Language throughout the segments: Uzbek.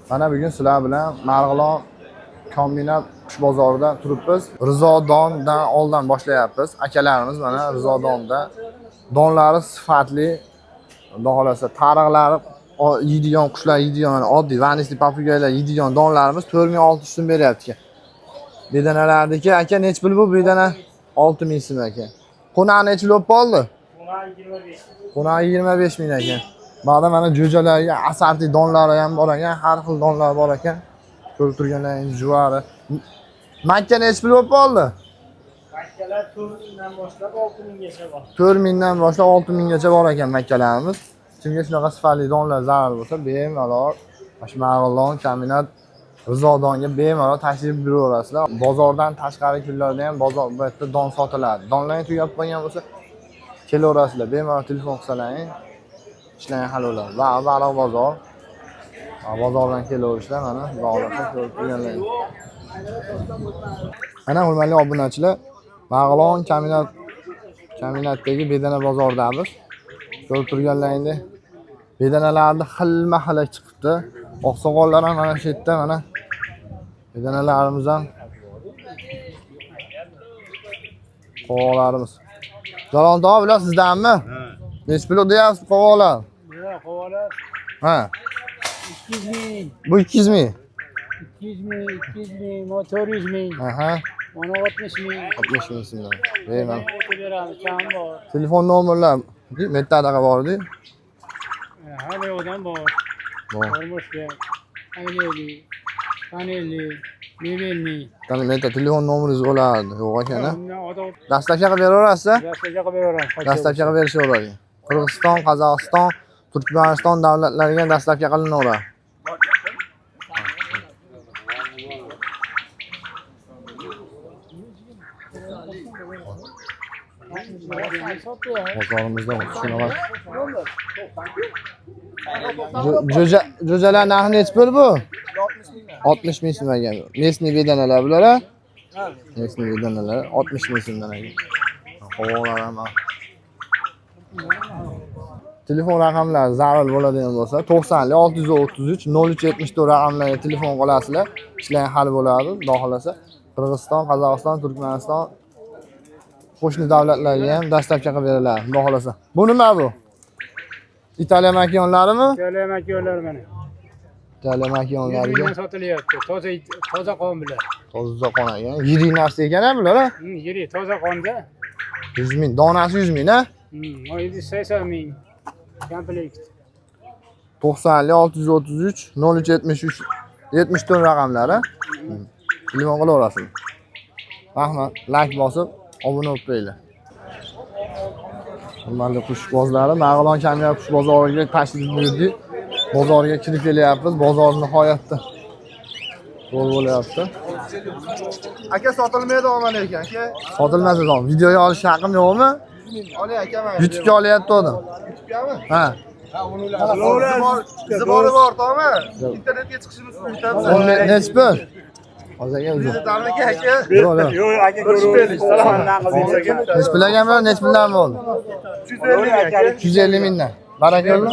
Mana bugun sizlar bilan Marg'ilon kombinat qush bozorida turibmiz. Rizodondan oldin boshlayapmiz. Akalarimiz mana Rizodonda donlari sifatli, xudo xohlasa tariqlari yeydigan qushlar yeydigan mana oddiy vanisli papugaylar yeydigan donlarimiz 4600 so'm beryapti ekan. Bedanalarniki aka nechi pul bu bedana? 6000 so'm aka. Qo'naq nechi pul bo'lib qoldi? Qo'naq 25 ming ekan. Ba'da mana jo'jalarga asarti donlari ham bor ekan, har xil donlar bor ekan. Ko'rib turganlaringiz juvari. Makka nechi pul bo'lib qoldi? Makkalar 4000dan boshlab 6000gacha bor. 4000 dan boshlab 6000 gacha bor ekan makkalarimiz. Kimga shunaqa sifatli donlar zarur bo'lsa, bemalol mana shu Marg'ilon kombinat Rizodonga bemalol tashrif buyuraverasizlar. Bozordan tashqari kunlarda ham bozor bu yerda don sotiladi. Donlar tugab qolgan bo'lsa, kelaverasizlar. Bemalol telefon qilsalaring, ishlaring hal bo'ladi. Va avvalroq bozor. Va bozordan kelaverishlar mana xudo xohlasa ko'rib turganlaring. Mana hurmatli obunachilar, Marg'ilon kombinatdagi bedana bozoridamiz. Ko'rib turganlaringdek bedanalarni xilma-xil chiqibdi. Oqsoqollar ham mana shu yerda mana bedanalarimiz ham qovoqlarimiz. Jalol tog'a, bular sizdanmi? Nechi pul deyapsiz qovoqlar? Yo'q, qovoqlar Ha, 200 ming, bu 200 ming. 200 ming, 200 ming, mo 400 ming, Aha, mana 60 ming. 60 ming so'mdan. Bemalol. O'tib beramiz, kam bor. Telefon nomerlar mettadaqa bor edi. Har yoqdan bor. Bor. Karmoshka, ayneli, panelli, mebelli. Tani metta telefon nomeringiz bo'lardi. Yo'q ekan, a? Undan odam Dastavka qilib beraverasiz? dastavka qilib beraveramiz. Dastavka qilib berishaveradi. Qirg'iziston, Qozog'iston, Turkmaniston davlatlariga dastavka qilinaveradi. Bozorimizda shunaqa jo'ja jo'jalar narxi nechi pul bu? 60 ming so'm ekan. Mesniy bedanalar bular, a? Mesniy bedanalar 60 ming so'mdan ekan. Qovoqlar ham bor. Telefon raqamlari zarur bo'ladigan bo'lsa 90 633 0374 raqamlariga telefon qilasizlar. Ishlar hal bo'ladi, xudo xohlasa. Qirg'iziston, Qozog'iston, Turkmaniston qo'shni davlatlarga ham dastavka qilib beriladi, xudo xohlasa. Bu nima bu? Italiya makyonlarimi? Italiya makkalar mana. Italiya 100 makyonlariga mingdan sotilyapti. Toza toza qon bular. toza qon ekan. Yirik narsa ekan a bular, a? Yirik toza qonda. 100 ming, donasi 100 ming, a? 180 ming. Komplekt. 90 633 0373 74 raqamlari. Telefon qilaverasizlar. Rahmat, like bosib, obuna bo'lib qo'yinglar. Hurmatli qushbozlari, Marg'ilon kombinat qush bozoriga tashrif buyurdik. Bozorga kirib kelyapmiz. Bozor nihoyatda zo'r bo'lyapti. Aka sotilmaydi olma lekin aka. Sotilmasa so'ng videoga olish haqqim yo'qmi? Oling aka mana. YouTube'ga olyapti odam. YouTube'gami? Ha. Zibori bor, to'g'rimi? Internetga chiqishimiz mumkin. Nechi pul? Hozir aka uzr. Darmaka aka. Yo'q, yo'q. Yo'q, aka ko'rib. Nechi pul ekan bular? Nechi puldan bo'ldi? 350 aka. 250 mingdan. Barakalla.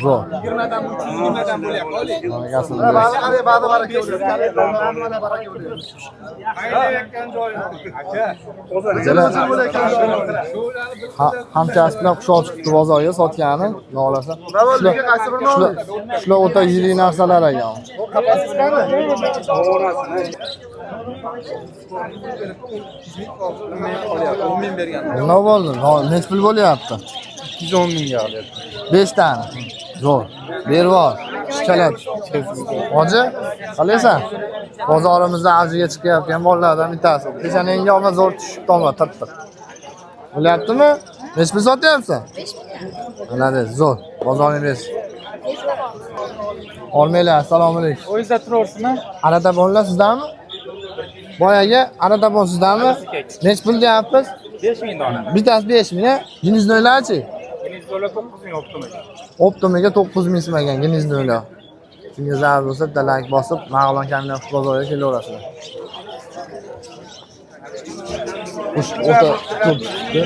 Zo'r. Barakasini Ba'zi bersin. qarang, ba'zi baraka bo'lyapti. Mana baraka bo'lyapti. Akalar, hamkasb bilan qush olib chiqibdi bozorga sotgani, xudo xohlasa. Nima qaysi birini Shular, shular o'ta yirik narsalar ekan. Qapasizmi? Nima bo'ldi? Nechi pul bo'lyapti? 210 mingga olyapti. 5 tani. Zo'r. Bervor. Ishkalat. Hoji, qalaysan? Bozorimizda avjiga chiqayotgan bolalardan bittasi. Peshonangga olma zo'r tushib olma, tirtiq. Bo'lyaptimi? Nechi pul sotyapsan? 5 ming. Молодец, zo'r. Bozoring bersin. Olmanglar, assalomu alaykum. O'zingizda turaversizmi? Aratabonlar sizdanmi? Boyagi aratabon sizdanmi? Nechi pul deyapmiz? 5 ming dona. Bittasi 5 ming, a? Gnizdnoylarchi? Venezuela 9 ming optimiga. Optimiga 9 ming so'm ekan gnizdnoylar. Kimga zarur bo'lsa, bitta like bosib, Marg'ilon kombinat qush bozoriga kelaverasizlar. Qush o'ta ko'p chiqdi.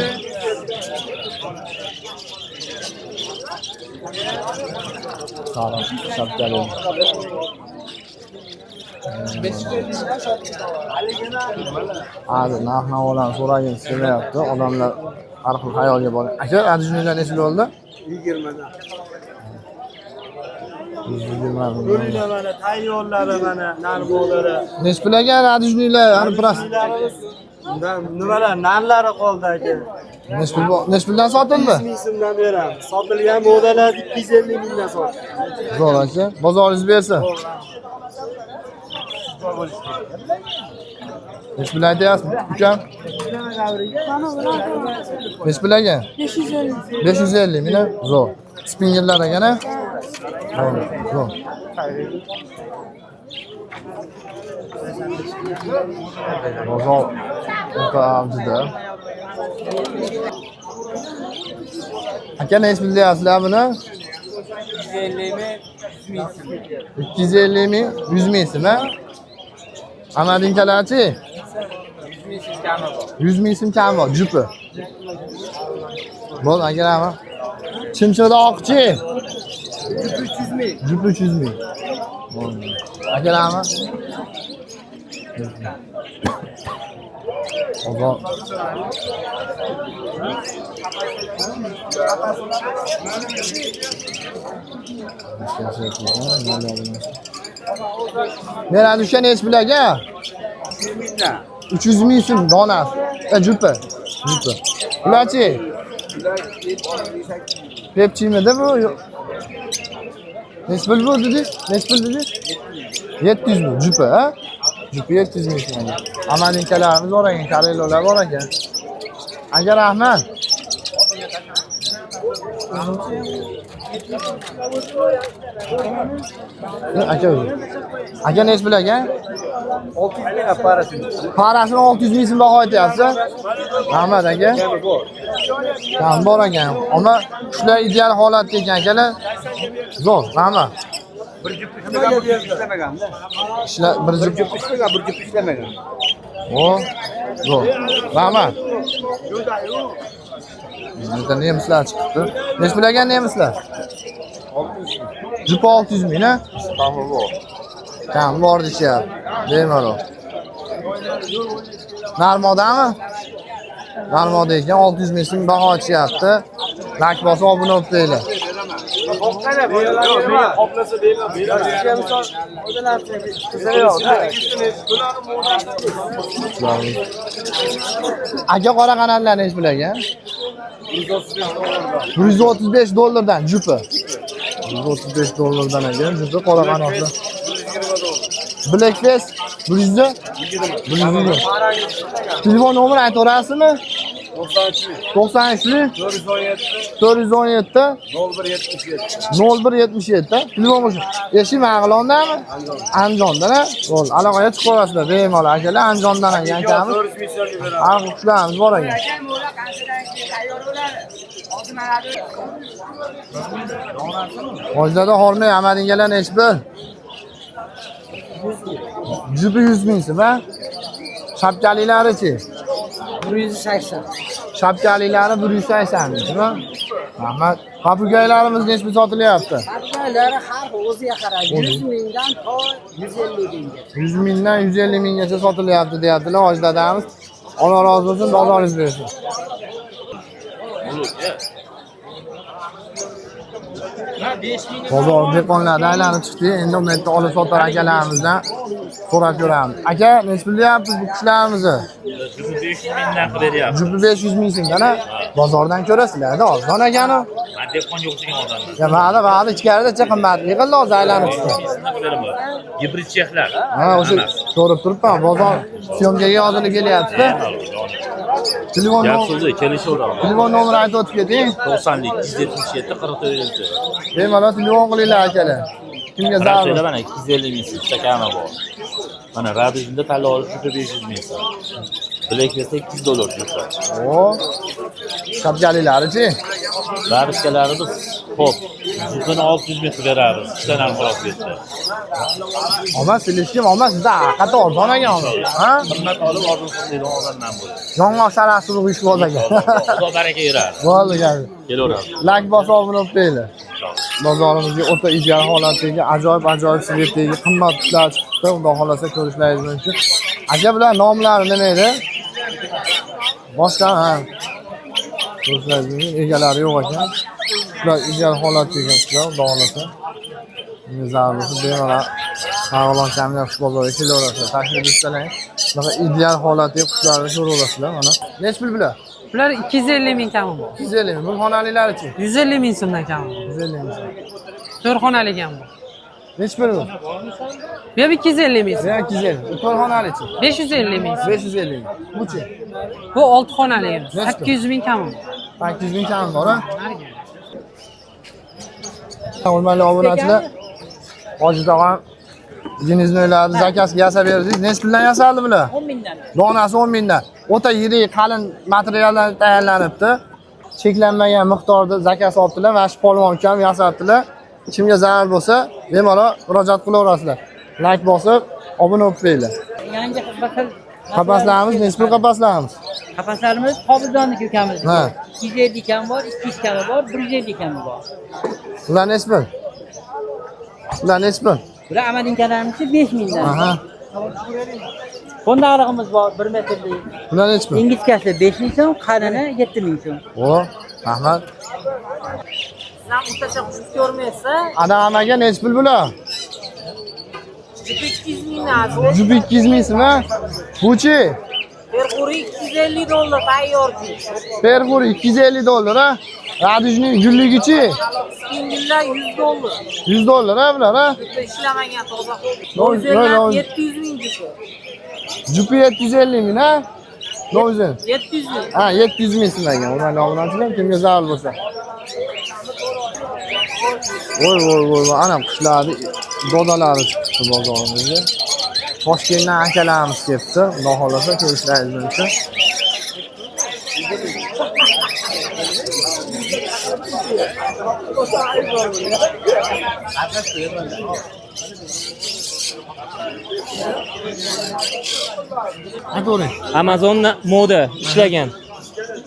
Sariq shapkali. Hozir narx-navolarni so'ragim kelmayapti. Odamlar har xil xayolga borgan. Aka, radujniylar necha bo'ldi? 20 dan. 120 ming. Ko'ringlar mana tayyorlari, mana narvolari. Necha pul ekan radujniylar? Hani biroz Nimalar, narlari qoldi aka. necha pul necha puldan sotildi? 100 ming so'mdan beramiz. Sotilgan modalar 250 mingdan sotildi. Zo'r aka. Bozoringiz bersin. Necha pul aytyapsiz ukam? Necha pul ekan? 550. 550 ming. Zo'r. Spingerlar ekan a? Zo'r. Bozor o'ta avjida. Aka, necha pul deyapsizlar buni? 250 ming, 100 ming so'm. 250 ming, 100 ming so'm, a? Amadinkalarchi? 100 ming so'm kami bor. 100 ming so'm kami bor, jupi. Bo'ldi, aka, rahmat. Chimchiqda oqchi? Jupi 300 ming. Jupi 300 ming. Bo'ldi. Aka, rahmat. Bozor. Beradi o'sha nechi pul aka? 300 ming so'm donasi. Jupi. Jupi. Ularchi? Pepchimidi bu? Nechi pul bu dedingiz? Nechi pul dedingiz? 700 ming jupi, ha? Jupi 700 ming so'm. Amaninkalarimiz bor ekan, karellolar bor ekan. Aka, rahmat. Aka o'zi. Aka nechi pul aka? 600 ming parasini. Parasini 600 ming so'm baho aytyapsiz. Rahmat aka. Kam bor ekan. Ammo qushlar ideal holatda ekan akalar. Zo'r, rahmat. Bir jup ishlagan, bir jup ishlamagan-da. Ishlar bir Bir jup. jup ishlagan, bir jup ishlamagan. O, zo'r. Rahmat. Bizda nemislar chiqibdi. Nechi pul ekan nemislar? Jupi 600 ming, ha? Kami bor. Kam bor deyishyapti. Bemalol. Narmodami? Narmoda ekan 600 ming so'm baho aytishyapti. Lak bosib obuna bo'lib qo'yinglar. Aka, qora qanotlar nechi pul ekan? 135 dollardan jupi. 135 dollardan ekan jupi qora qanotli. Blackface 100 120. Telefon nomeri aytaverasizmi? 93 417 0177. Telefon qo'shib. Eshik Marg'ilondami? Andijondan, ha? Bo'ldi. Aloqaga chiqib qo'yasizlar. Bemalol akalar, Andijondan ekan akamiz. Har xil qushlarimiz bor ekan. Hojizada hormay amadingalar nechi pul? Jupi 100 ming so'm, ha? Shapkalilari-chi? 180. Shapkalilari 180 ming so'm, ha? Rahmat. Papugaylarimiz nechi pul sotilyapti? Papugaylari har xil o'ziga qarab 100 mingdan to 150 minggacha. 100 mingdan 150 minggacha sotilyapti deyaptilar Hoji dadamiz. Alloh rozi bo'lsin, bozoringiz bersin. Bozor dehqonlardan aylanib chiqdik. Endi uni yerda olib sotar akalarimizdan so'rab ko'ramiz. Aka, nechi pul deyapsiz bu qushlarimizni? Jupi 500 mingdan qilib beryapti. Jupi 500 ming so'mdan, ha? Bozordan ko'rasizlar-da, arzon ekani. Man dehqonga o'xshagan odamman. Ya va'da, va'da ichkarida qimmat. Yig'ildi hozir aylanib chiqdi. Mingdan qilib beraman. Gibrid chexlar. Ha, o'sha ko'rib turibman, bozor syomkaga yozilib kelyapti. Telefon Gap so'zi kelishaveramiz. Telefon nomeri aytib o'tib keting. 90 277 44. Bemalol telefon qilinglar akalar. Kimga zarur? Rasiyada mana 250 ming so'm kami bor. Mana Radujinda tanlov olish jupi 500 ming so'm. Black esa 200 dollar jufi. O. Shapkalilarichi? Barushkalarimiz xo'p. Jufini 600 ming qilib beramiz. Ikkita narxi ketdi. Olmaz silishkim olmaz. Sizda qattiq arzon ekan olmaz. Ha? Qimmat olib arzon sotadigan odamman bu. Yong'oq sarasi urug' ishboz ekan. Xudo baraka beradi. Bo'ldi gap. Kelaveramiz. Lak bosib obuna bo'lib qo'yinglar. Bozorimizga o'ta ideal holatdagi ajoyib ajoyib svetdagi qimmat qushlar chiqibdi. Xudo xolasa ko'rishlaringiz mumkin. Aka, bular nomlari nima edi? Boshqa ha. Ko'rishlaringiz mumkin. Egalari yo'q ekan. Qushlar ideal holatdagi qushlar, xudo xolasa. Unga zarur bo'lsa bemalol Marg'ilon kombinat qush bozoriga kelaverasizlar. Tashrif buyursalar, shunaqa ideal holatdagi qushlarni ko'raverasizlar mana. Nechi pul bular? Bular 250 ming kami bor. 250 ming. Bir xonalilarichi? 150 ming so'mdan kami bor. 150 ming so'm. 4 xonalik ham bor. Nechi pul bu? Bu ham 250 ming so'm. Bu ham 250. Bu 4 xonalichi? 550 ming so'm. 550 ming. Buchi? Bu 6 xonalik. Nechi? 800 ming kami bor. 800 ming kami bor, ha? Hurmatli obunachilar, Hoji tog'am jiniznoylarni zakazga yasab berdik. Nechi puldan yasaldi bular? 10 mingdan. Donasi 10 mingdan. O'ta yirik, qalin materialdan tayyorlanibdi. Cheklanmagan miqdorda zakaz olibdilar va shu polvon ukam yasabdilar. Kimga zarar bo'lsa, bemalol murojaat qilaverasizlar. Like bosib, obuna bo'lib qo'yinglar. Yangi bir xil Qapaslarimiz nechi pul qapaslarimiz? Qapaslarimiz Qobiljonniki ukamiz. Ha. 250 kam bor, 200 kami bor, 150 kami bor. Ular nechi pul? Ular nechi pul? Bular amalinkalarimizni 5 mingdan. Aha. Qo'ndog'lig'imiz bor 1 metrlik. Ular nechi pul? Ingichkasi 5 ming so'm, qalini 7 ming so'm. O, rahmat. Sizlar o'rtacha qush ko'rmaysiz. Adam aka nechi pul bular? 200 mingdan. Jupi 200 ming so'm, ha? Buchi? Perg'uri 250 dollar tayyor. Perg'ur 250 dollar, ha? Radujning gulligichi Spingillar 100 dollar. 100 dollar, ha bular, ha? Bitta ishlamagan toza. Nol- nol- nol. 700 ming jupi. Jupi 750 ming, ha? No'zin. 700 ming. Ha, 700 ming so'm ekan. Hurmatli obunachilar, kimga zarur bo'lsa. Voy voy voy, voy, ana qushlarni dodalari chiqibdi bozorimizga. Toshkentdan akalarimiz kelibdi. Xudo xolasa ko'rishlaringiz mumkin. Aytavering. Amazon moda ishlagan.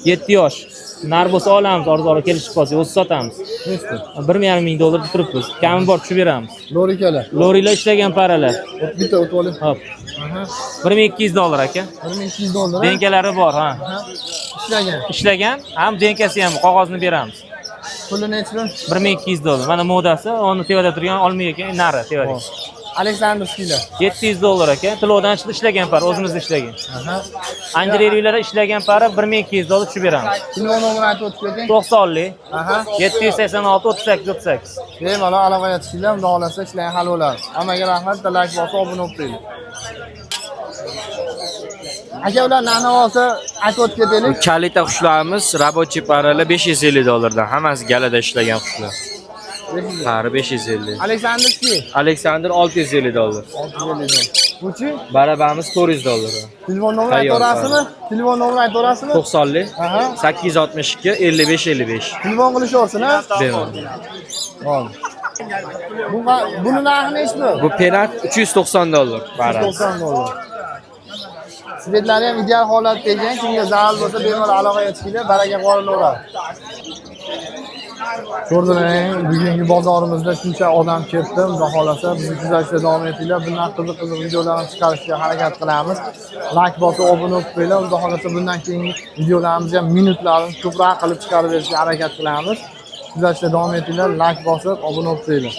7 yosh. Nar bo'lsa olamiz, arzonroq kelishib qolsak, o'zi sotamiz. Nechi pul? 1,5 ming dollar turibmiz. Kami bor tushib beramiz. Lorikalar. Lorilar ishlagan paralar. Bitta o'tib oling. Hop. Aha. 1200 dollar aka. 1200 dollar. ha? Denkalari bor, ha. Aha. Ishlagan. Ishlagan, ham denkasi ham qog'ozni beramiz. Puli nechi pul? 1200 dollar. Mana modasi, uni tevada turgan olma ekan, nari tevada. Aleksandrovskiylar. 700 dollar aka. Tilovdan ishlagan par, o'zimizda ishlagan. Aha. Andreyevlar ishlagan para 1200 dollar tushib beramiz. Telefon nomerini aytib o'tib keting. 90lik Aha. 786 38 38. Bemalol aloqaga chiqinglar, xudo xohlasa ishlar hal bo'ladi. Hammaga rahmat, bitta like bosib obuna bo'lib qo'yinglar. Aka, ular narx-navosi aytib o'tib ketaylik. Kalita qushlarimiz рабочий paralar 550 dollardan. Hammasi galada ishlagan qushlar. Pari 550. Aleksandrskiy Aleksandr 650 dollar. 650 dollar. Buchi? Barabamiz 400 dollar. Telefon nomerini Tayyor, aytaverasizmi? Telefon nomerini aytaverasizmi? 90lik Aha. 862 55 55. Telefon qilishaversin, ha? Bemalol. Bo'ldi. Bu buni narxi nechi pul? Bu penat 390 dollar parasi. 90 dollar. Svetlari ham ideal holatda ekan. Kimga zarur bo'lsa bemalol aloqaga chiqinglar, baraka qolilaveradi. Ko'rdilaring, bugungi bozorimizda shuncha odam kelibdi. Xudo xolasa bizni kuzatishda davom etinglar. Bundan qiziq qiziq videolarni chiqarishga harakat qilamiz. Like bosib obuna bo'lib qo'yinglar. Xudo xolasa bundan keyingi videolarimizni ham minutlarini ko'proq qilib chiqarib berishga harakat qilamiz. Kuzatishda davom etinglar, like bosib obuna bo'lib qo'yinglar.